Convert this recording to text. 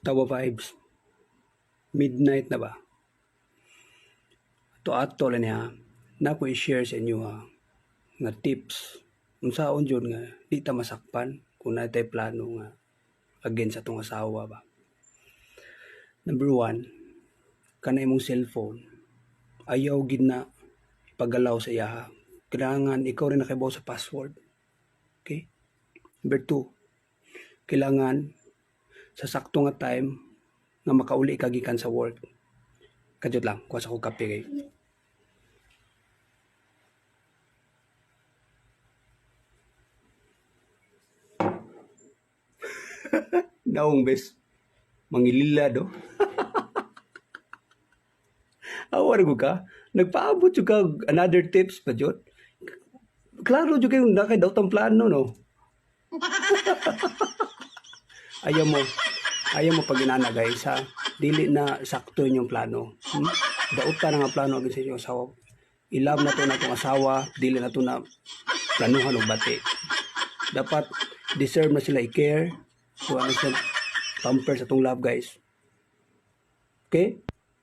Tawa vibes. Midnight na ba? To ato lang niya, na ko i-share sa inyo ha, nga tips. Unsaon jud nga di ta masakpan kung naa tay plano nga against atong asawa ba. Number one, kana imong cellphone, ayaw gid na ipagalaw sa iyaha. Kailangan ikaw rin nakaibaw sa password. Okay? Number two, kailangan sa sakto nga time nga makauli ka gikan sa work. Kadyot lang, kuha sa ko kape kay. Naong bes, mangilila do. Awar ko ka. Nagpaabot jud ka og another tips pa jud. Klaro jud kayo na kay daw plano, no. Ayaw mo. Ayaw mo pag inana, guys, ha. Dili na sakto inyong plano. Dauta na nga plano against sa inyong asawa. I-love na to na itong asawa, dili na to na planuhan og bati. Dapat deserve na sila i-care. Kuha na sila pamper sa atong love, guys. Okay?